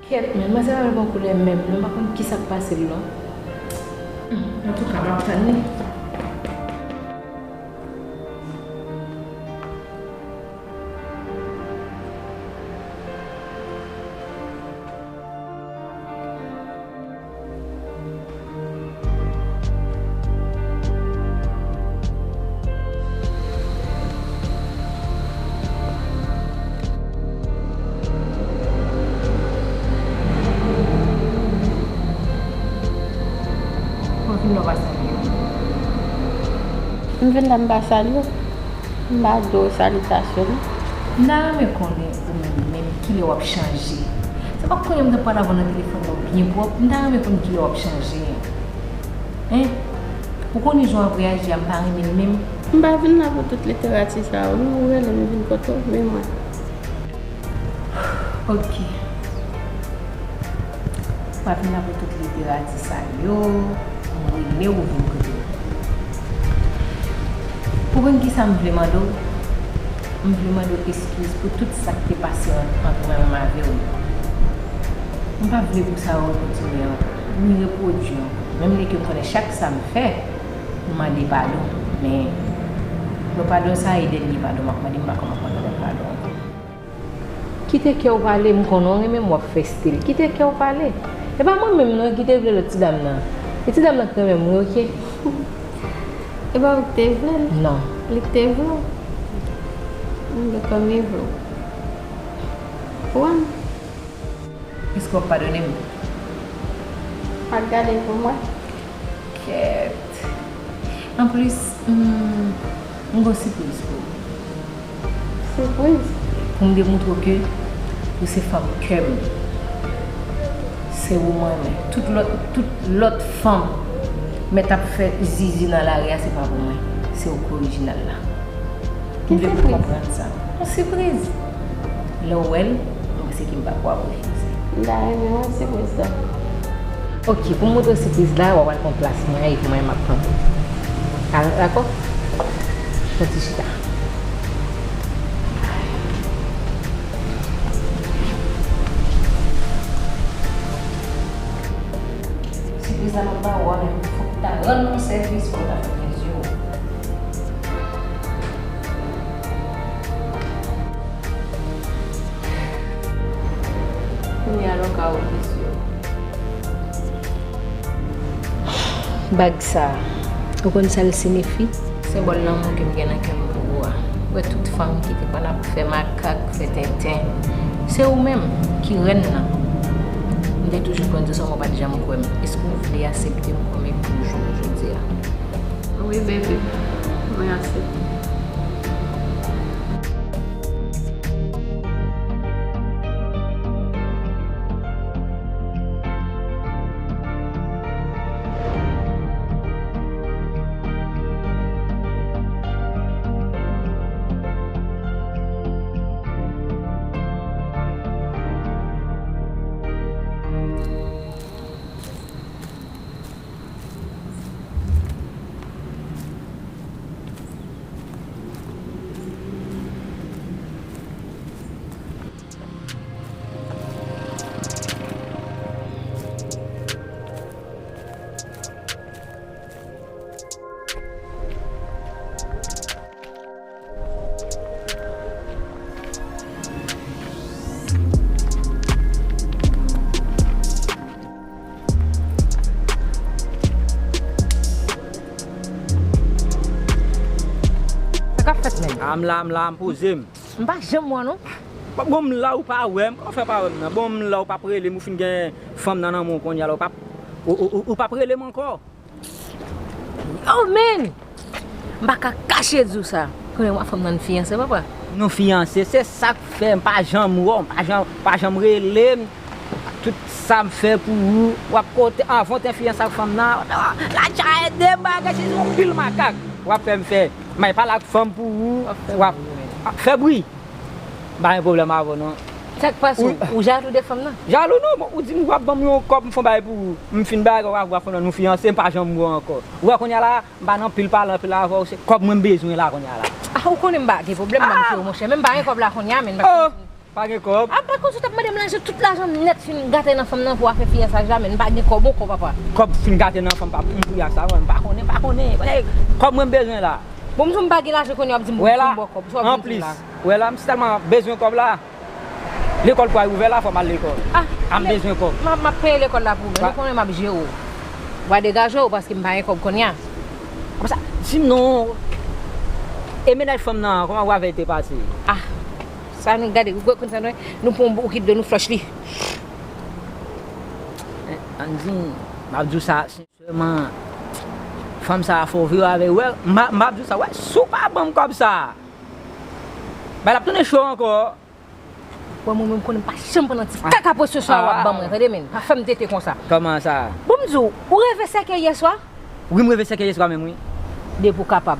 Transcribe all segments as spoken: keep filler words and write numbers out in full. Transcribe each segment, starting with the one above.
Kèt, men, manzè pa vle pran koulè menm, non, m pa konn kisa k pase l, non. Hmm, antouka, m ap tann li. Ou vin la w pa salye m? M vin la m pa salye w? M pa do w salitasyon, non. M ta renmen konnen ou menm menm kilè w ap chanje. Se pa kounye a m t ap pale avè w nan telefòn nan byen pwòp, m ta renmen konn kilè w ap chanje. Hein? Ou konnen jan w ap reyaji a, m pa renmen l menm. M pa vin la pou tout literati sa yo, non, ou rele m vin kote w, men mwen. Ok. M pa vin la pou tout literati sa yo, m rele w vin kote m. Ou konn kisa m vle mande w? M vle mande w eskiz pou tout sa k te pase ant, ant mwen menm avè w. M pa vle pou sa yo rekontinye ankò, ni repwodui ankò. Menm lè ke m konnen chak sa m fè, m mande padon. Men, yon padon sa e dènye padon m ap mande, m pa ka mande lòt padon ankò. Kite kè w pale, m konnen w renmen m, w ap fè stil. Kite kè w pale. E pa mwen menm non ki te vle lòt ti dam nan. E ti dam nan k renmen m wi, oke? E pa ou k te vle l? Non. Li k te vle w. M gen kòm li vle w. Ou wè m? Èske w ap padone m? Pa gade pou mwen. Kèt. Anplis, m, m gon sipriz pou ou. Sipriz? Pou m demontre w ke ou se fanm kè m. Se ou mwen renmen. Tout lòt, tout lòt fanm mèt ap fè zizi nan lari a, se pa pou mwen. Se ou ki orijinal la. M vle pou w konprann sa. Yon sipriz. Lè w wè l, m panse ke m pa kwè w ap refize. M ta renmen wè sipriz la. Ok, pou m montre w sipriz la, w ap al pran plas mwen, epi mwen, m ap pran. Al, dakò? Pran ti chita. Sipriz la m ap ba w a, men fòk w ta rann mwen sèvis, fòk w ta fèmen zye w. Kounye a la w ka ouvri zye w. Bag sa, ou konn sa l siyifi? Senbòl lanmou ke m gen nan kè m pou ou a. Ou wè tout fanm ki te konn ap fè makak, fè tenten. Se ou menm ki rèn nan. M te toujou konn di sa, men w pa t janm kwè m. Èske w vle aksepte m kòm epouz ou jodi a? Wi, baby. Mwen aksepte. Sa k ap fèt menm? A, m la, m la, m poze m. M pa janm wè w non. Bon, m la, ou pa wè m. Kòman w fè pa wè m nan? Bon, m la, ou p ap rele m, ou fin gen fanm nan nan men w kounye a la, ou p ap, ou, ou, ou, ou p ap rele m ankò. Yo, men! M pa ka kache di w sa. Konnen mwen ak fanm nan n fiyanse, papa. Nou fiyanse, se sa k fè m pa janm wè w, m pa janm, pa janm rele m. Tout sa m fè pou ou, w ap kote, anvan w te fiyanse ak fanm nan, la dja ede m bagay, se yon pil makak w ap fè m fè. M al pale ak fanm pou ou, w ap, w ap fè bri. M pa gen pwoblèm avè w non. Sa k pase w? Ou, ou jalou de fanm nan? Jalou non, bon, ou di m w ap ban m yon kòb, m fè yon bagay pou ou. M fin bagay, w ap wè fanm nan, nou fiyanse, m pa janm wè w ankò. Ou wè kounye a la, m pa nan anpil pale anpil avè w, se kòb mwen m bezwen la kounye a la. Ah, ou konnen m pa gen pwoblèm, m ap fè w, monchè, men m pa gen kòb la kounye a, men m pa Pa gen kòb. Apa konsa w t ap mande m lajan, tout lajan m nèt fin gate nan fanm nan pou afè fiyasaj la, men m pa gen kòb ankò, papa. Kòb fin gate nan fanm, pa m pou ak sa, mwen, m pa konnen, m pa konnen. Konnen kòb mwen m bezwen la. Bon, m di w m pa gen lajan kounye a, w ap di m pou m ba w kòb. Sa w ap vin di m la? Wè la, m sèlman bezwen kòb la. Lekòl pral ouvè la, fò m al lekòl. Ah, m bezwen kòb. M ap, m ap peye lekòl la pou ou, men nou konnen m ap jere w. W a degaje w paske m pa gen kòb kounye a. Apa sa, sinon, e mennaj fanm nan, kòman w avè l te pase? Ah, sa nou gade, ou konn sa nou, nou pran yon bokit dlo, nou flòch li. Eh, Andy, m ap di w sa, sèlman, fanm sa a fè w vire avè l. Wè, m a, m ap di w sa, wè, si w pa ban m kòb sa a, bay la ap tounen cho ankò. Wè, mwen menm, konnen m pa janm pran nan ti kaka posesyon a w ap ban mwen, tande, men. Pa fè m tete konsa. Kòman sa? Bon, m di w, ou reve sèkèy yèswa? Wi, m reve sèkèy yèswa menm, wi. Depi w kapab.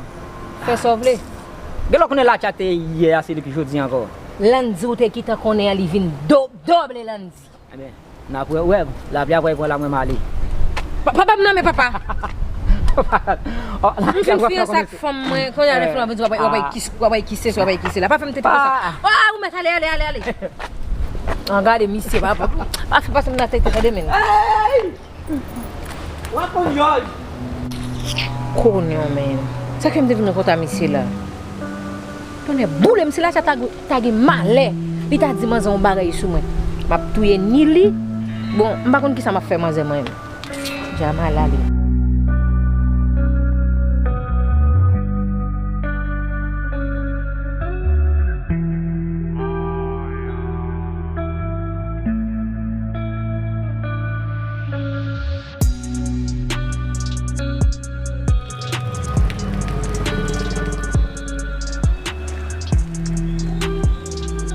Fè sa w vle. Gen lè w konnen latcha te yè a, se depi jodi ankò. Landy ou te gentan konnen an, li vin do-, doble Landy. Ebyen, n ap wè, wè, lapli ap wè, wè la mwen m ale. Pa, papa m nan men papa. M fin fiyanse ak fanm mwen, kounye a lè fanm nan vin di w ap, w ap kise, w ap kise, w ap kise la. Pa fè m tete konsa. Ah, ou mèt ale, ale, ale, ale. An gade misye, papa. Pa fè pase m nan tete, tande, men. W ap pran jòj. Konnen w, men. Sa fè m te vin nan kontak misye la. Tonnè boule m, si latcha ta, ta gen malè, li ta di manzè yon bagay sou mwen. M ap touye ni li. Bon, m pa konn kisa m ap fè manzè mwen. Jamal ale.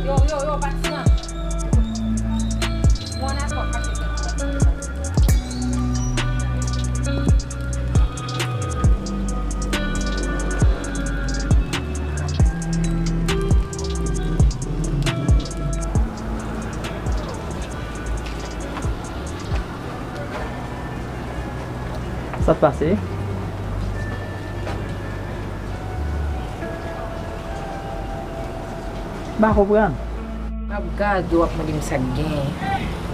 Yo, yo, yo, pati an. Bon, dakò, pati an. Sa t pase? M pa konprann. M ap gade w ap mande m sa k genyen.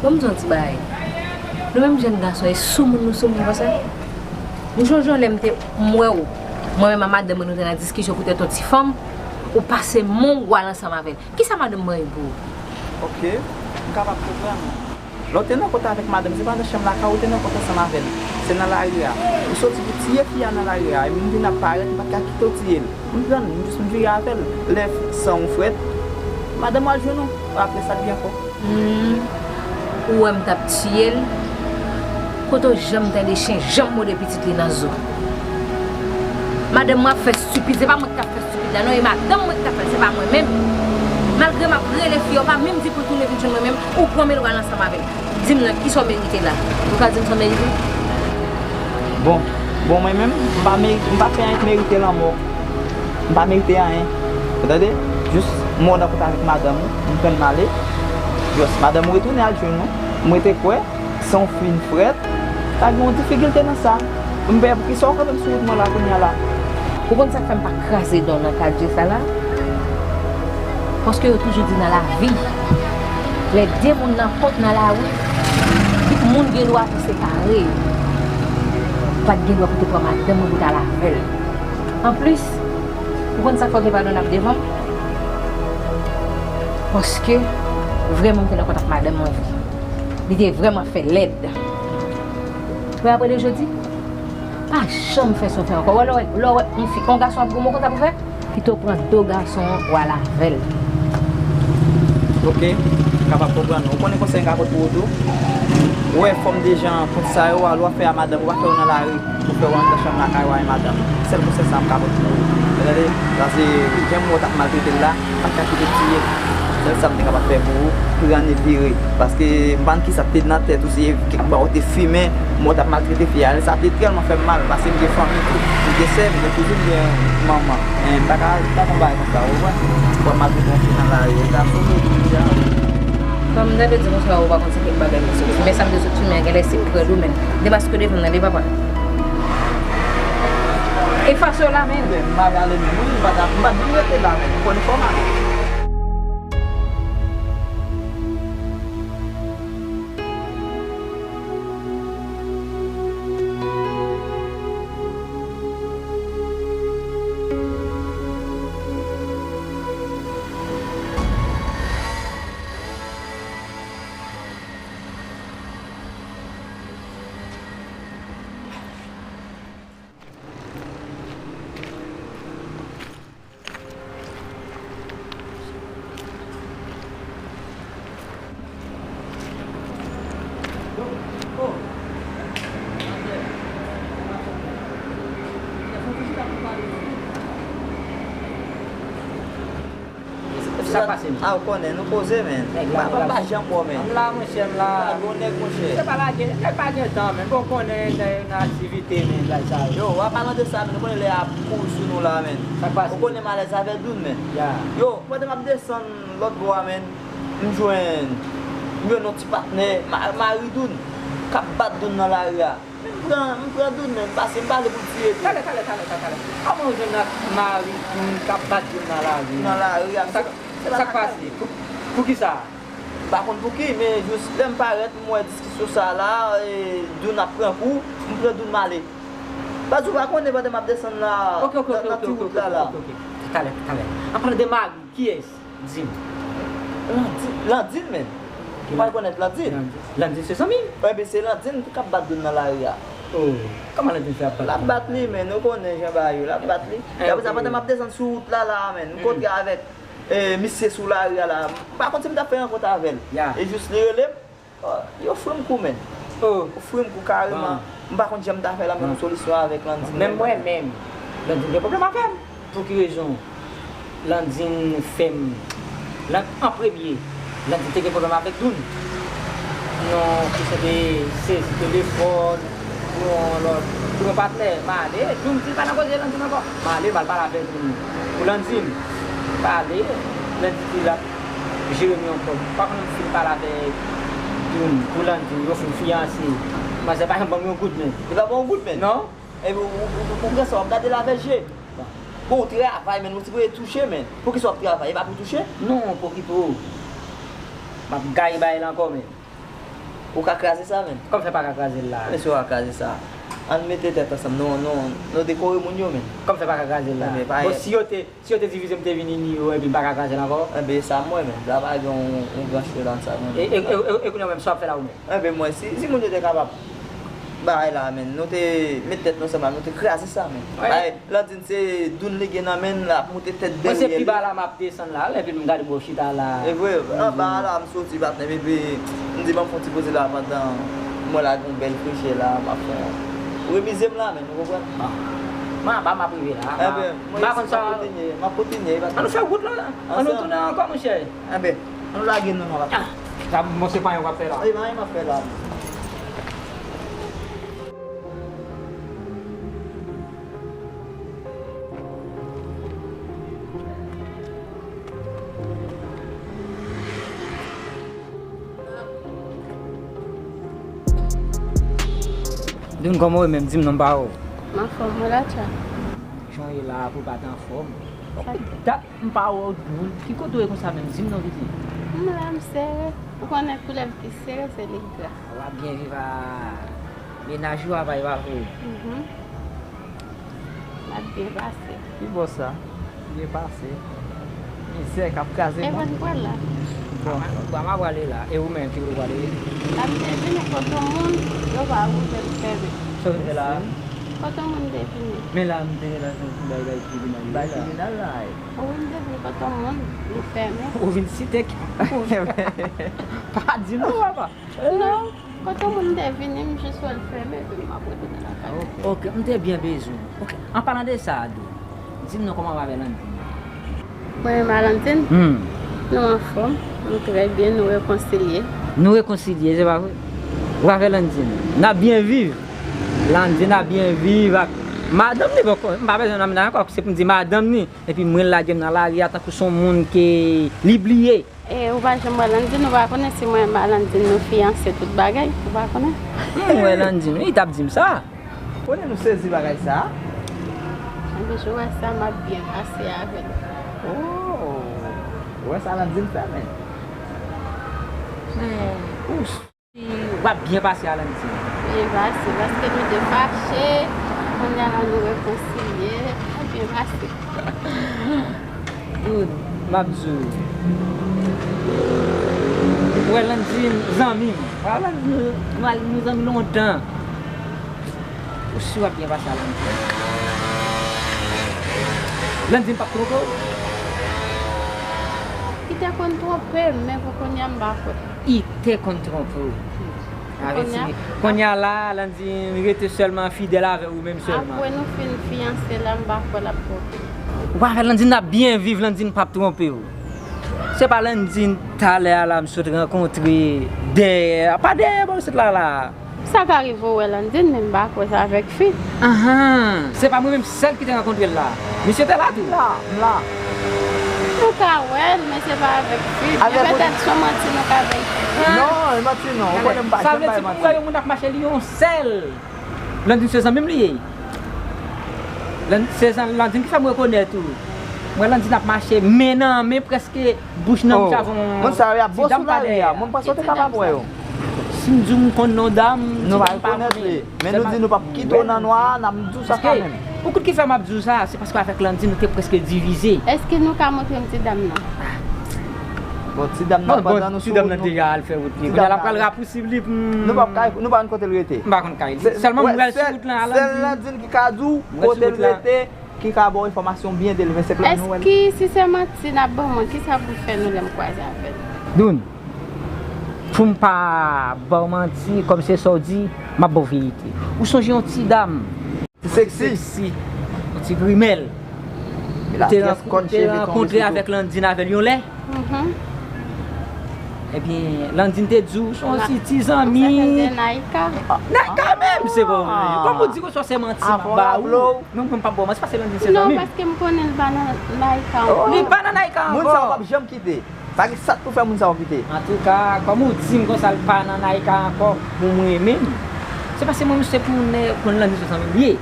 Bon, m di w yon ti bagay. Nou menm jèn gason, e soumoun nou soumoun konsa? M sonje yon lè m te, m wè w. Mwen menm ak madanm mwen, nou te nan diskisyon poutèt yon ti fanm, ou pase men w, w al ansanm avè l. Kisa madanm mwen gen pou ou? Ok, m kapab konprann ou. Lè w te nan kont avèk madanm, se pa nan chanm lakay ou, ou te nan kont ansanm avè l. Se nan lari a. Ou soti pou tiye fi a nan lari a. Epi m vin ap parèt, m pa t ka kite w tiye l. M pran l, m jis m vire avè l. Lè san w frèt, madanm ou al jwenn ou. Apre sa, l gen ankò. Hmm. Ou wè m t ap tiye l? Kote w janm tande chen janm mòde pitit li nan zo? Madanm mwen ap fè estipid, se pa mwen ki t ap fè estipid la non, e madanm mwen ki t ap fè l, se pa mwen menm. Malgre m ap rele fi a, ou pa menm di pou l tounen vin jwenn mwen menm, ou pran men l w al ansanm avè l. Di m non, kisa w merite la? Ou ka di m sa w merite? Bon, bon, mwen menm, m pa merite, m pa fè anyen k merite lanmò. M pa merite anyen. Ou tande? Jis mòde kont avèk madanm ou, m pran m ale. Jis madanm ou retounen al jwenn ou. M rete kwè, san w fin frèt, ta gen yon difikilte nan sa. M pè poukisa w kanpe m sou wout mwen la kounye a la. Ou konn sa k fè m pa kraze dan w nan kadje sa la? Paske yo toujou di nan lavi, lè de moun nan kont nan lari, tout moun gen dwa pou separe yo. Ou pa t gen dwa pou te pran madanm mwen pou w t al avè l. Anplis, ou konn sa k fè w te padone ap devan m? Paske vrèman m te nan kont ak madanm mwen vre. Li te vrèman fè lèd. Wè apre de jodi, pa janm fè sa w fè ankò. Wè lè w wè, lè w wè yon fi, yon gason ap goumen w konn sa pou fè? Pito pran do gason an, w al avè l. Ok, m kapab konprann ou. Ou konnen konsèy m ka pote pou ou tou? Ou wè, fò m deja kont sa yo, al w ap fè a madanm ou, pa fè yo nan lari, pou fè yo antre nan chanm lakay ou a, e madanm. Sèl konsèy sa a m ka pote pou ou. Ou tande? Paske jan m wè w t ap maltrete l la, m pa t ka kite l tiye l. Sèl sa m te kapab fè pou ou, pran e vire. Paske m pa konn kisa k te nan tèt ou, se kèk bagay ou te fimen, m wè w t ap maltrete fi a. Sa te tèlman fè m mal, paske m gen fanmi tou. M gen sè, m gen kouzin, m gen manman. Men m pa ka, m pa konn bagay konsa, ou konprann? Pou w ap maltrete yon fi nan lari, e gason m ye tou deja. Kòm m t ap di konsa, ou pa konn se kèk bagay m te sot fimen. Men sa m te sot fimen an, genlè se prèd ou menm. Demaske devan m nan, wi, papa. Efase w la, men. M pa t ale menm, wi, m pa t, m pa t vin rete la menm. Ou konnen fò m ale. Sa k pase, men? A, ou konnen, nou poze, men. Nèg la, pa, pa, nèg la. Pa janm bò, men. M la, monchè, m la. Ou la, gwo nèg, monchè. Se pa lage, nèg pa gen tan, men. Bon, konnen, nèg nan aktivite, men, bagay sa yo. Yo, an palan de sa, men, ou konnen lè y ap kouri sou nou la, men. Sa k pase? Ou konnen malèz avè Doun, men. Ya. Yo, pandan m ap desann lòt bò a, men, m jwenn, m jwenn yon ti patnè, ma-, mari Doun, k ap bat Doun nan lari a. Men m pran, m pran Doun, men m pase, m pase pou l tiye tou. Talè, talè, talè, talè, talè. Kòman w jwenn ak mari Doun k ap bat Doun nan lari a? Nan lari a, se pa, se pa sa k pase. Pou, pou ki sa? M pa konn pou ki, men jis lè m parèt, m wè diskisyon sa a la, e, Doun ap pran kou, m pran Doun m ale. Baz, ou pa konnen pandan m ap desann la, nan, nan ti wout la, la. Ok, ok, ok, ok, ok, ok. Talè, talè. An palan de mari, kiyès? Di m. Landin, Landin, men. Ou pa rekonèt Landin? Landin. Landin se zanmi m. Enben, se Landin k ap bat Doun nan lari a. Oh, kòman Landin fè ap bat Doun? L ap bat li, men, ou konnen jan bagay yo, l ap bat li. E apre sa, pandan m ap desann sou wout la, la, men, m kontre avèk, e, misye sou lari a, la. M pa konn si m t ap fè rankont avè l. Ya. E jis li rele m. Oh, yo ofri m kou, men. Oh. Ofri m kou kareman. Bon. M pa konn jan m ta fè la, men yon solisyon avèk Landin. Men mwen menm, Landin gen pwoblèm avè m. Pou ki rezon? Landin fè m, Lan-, an premye, Landin te gen pwoblèm avèk Doun. Non, kesyon de sezi telefòn, pou yon lòt, pou yon patnè, m ale, Doun di l pa nan koze Landin ankò. M ale, m al pale avè Doun pou Landin. M pale, Landin di l ap jere m yon kòb. Pa konn m fin pale avè Doun pou Landin, yo fin fiyanse. Manzè pa janm ban m yon goud, men. Li pa ban w yon goud, men? Non. Epi ou, ou, ou, ou pran sa, w ap gade l avè je. Bon, ou travay, men, ou sipoze touche, men. Poukisa w ap travay? E pa pou touche? Non, pa okipe w. M ap gaye bagay la ankò, men. Ou ka kraze sa, men. Kòman fè pa ka kraze l la? Men si w ka kraze sa. Ann mete tèt ansanm. Nou, nou, nou dekore moun yo, men. Kòman fè pa ka kraze l la? Bon, si yo te, si yo te divize m, te vini ni yo, epi m pa ka kraze l ankò? Enben, sa m wè, men. La pa gen yon, yon gran chwe la, sa, men. E, e, e, e, e kounye a menm, sa w ap fè la ou menm? Enben, mwen, si, si moun yo te kapab bagay la, men, nou te met tèt nou ansanm la, nou te kraze sa, men. Wi. Bay, Landin se Doun li gen nan men l, l ap moute tèt dèyè li. Mwen se pi ba la m ap desann la, epi m gade bò chita la. E vre, anba a la m soti, patnè m, epi m di ban m fè yon ti poze la pandan m wè la gen yon bèl frechè la, m ap fè yon remize m la, men, ou konprann? Bon. Mwen anba m ap rive la. Enben, m pa konn sa. M ap kontinye, m ap kontinye, patnè. Ann nou fè wout la, ann nou tounen ankò, monchè. Enben, ann nou lage nou non, patnè. Ah, sa, bon, se pa yon w ap fè la. Wi, pa yon m ap fè la. Doun, kòman w ye menm? Di m non pa w. M anfòm, mwen la, tcha. Jan w ye la, pou w pa t anfòm. Sa ki dat m pa wè w, Doun. Ki kote w ye konsa menm? Di m non, pitit. M la, m sere. Ou konnen koulèv ki sere, se li k gra. W ap byen viv a mennaj ou a, pa, pa vre? Mhm. L ap byen pase. Ki bò sa? Byen pase. Mizè k ap kraze mwen. E mwen ki pral la. Bon. Bon, m ap prale la. E ou menm, ki kote w prale? La m te vini kote yon moun, yo pa ouvè, m fèmen. Sa w te fè la? Kote yon moun te vini. Men la, m te gen la, se yon bagay tribinal. Bagay tribinal la, e. Wi, m te vin kote yon moun, li fèmen. Ou vin site kè. Pa di non, papa. Non, kote yon moun te vini, m jis wè l fèmen, epi m ap retounen lakay mwen. Ok, m te byen bezwen w. Ok, an palan de sa, Doun, di m non kòman w avè Landin? Mwen menm a Landin? Hmm. Nou anfòm, nou trè byen, nou rekonsilye. Nou rekonsilye, se pa vre? W avè Landin? N ap byen viv. Landin ap byen viv ak madanm li, bon, m pa bezwen nonm nan ankò, se pou m di madanm li. Epi mwen lage m nan lari a tankou se yon moun ke li bliye. E ou pa janm wè Landin, ou pa konnen si mwen menm a Landin nou fiyanse tout bagay, ou pa konnen? M wè Landin, wi, li t ap di m sa. Konnen nou sezi bagay sa a. Anben, si w wè sa, m ap byen pase avè l. Oh, ou wè sa Landin fè, men. Men, ou W ap byen pase a Landin. Byen pase, paske nou te fache, kounye a la nou rekonsilye, n ap byen pase. Doun, m ap di w. Ou wè Landin, zanmi m. Ou wè Landin, nou, nou zanmi lontan. Ou si w ap byen pase a Landin. Landin p ap twonpe w. Li te konn twonpe m, men pou kounye a m pa kwè. Li te konn twonpe w. Kounye a, kounye a la, Landin rete sèlman fidèl avè w menm sèlman. Apre nou fin fiyanse la, m pa kwè l ap twonpe m. Ou pa wè Landin ap byen viv, Landin p ap twonpe w. Se pa Landine talè a la m sot rankontre dèyè a, pa dèyè bò sot la la. Sa ka rive w wè Landine, men m pa kwè sa avèk fi. Ahan, se pa mwen menm sèl ki te rankontre l la. Misye te la tou. M la, m la. Nou ka wè l, men se pa avèk fi. Avèk petèt se yon manti nou ka bay fi. Non, e manti non. Ou konnen m pa janm bay manti. Sa vle di pou m wè yon moun ap mache li yon sèl. Landine se zanmi m li ye. Landine se zan-, Landine ki fè m rekonèt ou. Mwen Landine ap mache men nan men prèske bouch nan bouch avè yon ti dam pa dèyè a. Moun sa yo y ap bo sou lari a. Moun panse w te kapab wè yo. Si m di w m konn non dam, ti dam pa konnen. Men nou di nou p ap kite w nan nwa a, n ap di w sa kanmenm. Ou kout ki fè m ap di w sa, se paske avèk Landine nou te prèske divize. Èske nou ka montre m ti dam nan? Bon, ti dam nan pandan nou sou wout nou. Ti dam nan deja al fè wout li. Kounye a l ap pral rapousib li pou m. Nou p ap kay, nou pa konn kote l rete. M pa konn kay li. Sèlman m wè l sou wout lan a Landine. Sèl Landine ki ka di w kote l rete, ki ka ba w enfòmasyon byen de l, men se plan nou wè l. Èske si se manti n ap ban mwen, kisa pou fè nou lè m kwaze avè l? Doun, pou m pa ba w manti, kòm se sa w di, m ap ba w verite. Ou sonje yon ti dam? Ti seksi. Seksi. Yon ti grimèl. Te rankontre avèk Landine avè l yon lè. Ebyen, Landine te di w se yon ti, ti zanmi. Naïka. Naïka menm, se bon. Kòm ou di konsa se manti m ap ba ou. Non, mwen m p ap ba w manti, se paske Landine se zanmi m. Non, paske m konnen l pa nan Naïka ankò. Li pa nan Naïka ankò. Moun sa yo p ap janm kite. Pa gen sa k pou fè moun sa yo kite. Antouka, kòm ou di m konsa l pa nan Naïka ankò, bon mwen menm, se paske mwen menm se pou nèg konn Landine se zanmi m li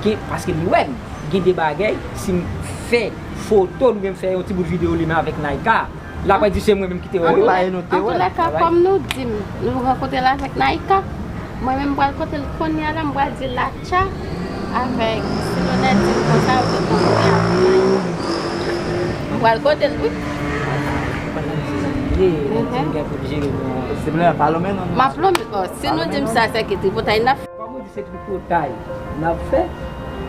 ye, paske li wè m gen de bagay, si m fè foto l oubyen m fè yon ti bout videyo li menm avèk Naïka, l ap di se mwen menm ki te wè yo. Antoulèka, kòm nou di m nou rankontre l avèk Naïka, mwen menm m pral kote l kounye a la, m pral di Latcha avèk Silonèt di m konsa yo te kontre avèk Naïka. M pral kote l wi. M ap lonmen, oh, si nou di m sa, se ki tripotay n ap fè. Kòm ou di se tripotay n ap fè,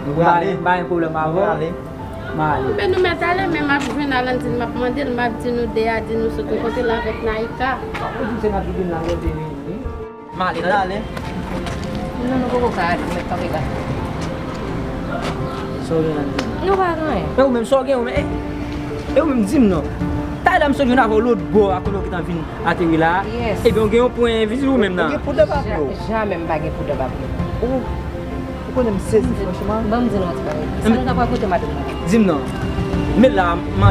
m pa gen pwoblèm avè w. M ale. M ale. Enben nou mèt ale, men m ap jwenn Alandin, m ap mande l, m ap di nou de a di nou sot rankontre l avèk Naïka. Kòm ou di se n ap vide nan lòt vini. M ale. Ann ale. Non, nou poko ka ale, nou mèt kanpe la. Sa w gen la? Nou pa gen anyen. E ou menm, sa w gen ou menm? E, e ou menm, di m non. Talè a m sot jwenn avè w lòt bò a kote w gentan vin ateri la a. Yes. Ebyen, ou gen yon pwen vizit ou menm nan. Ou gen poud nan papye w? Jamè m pa gen poud nan papye m. Ou, ou konnen m sezi, franchman. Ban m di nou yon ti bagay. Sa nou ta pral kote madanm nan? Di m non. Men la, m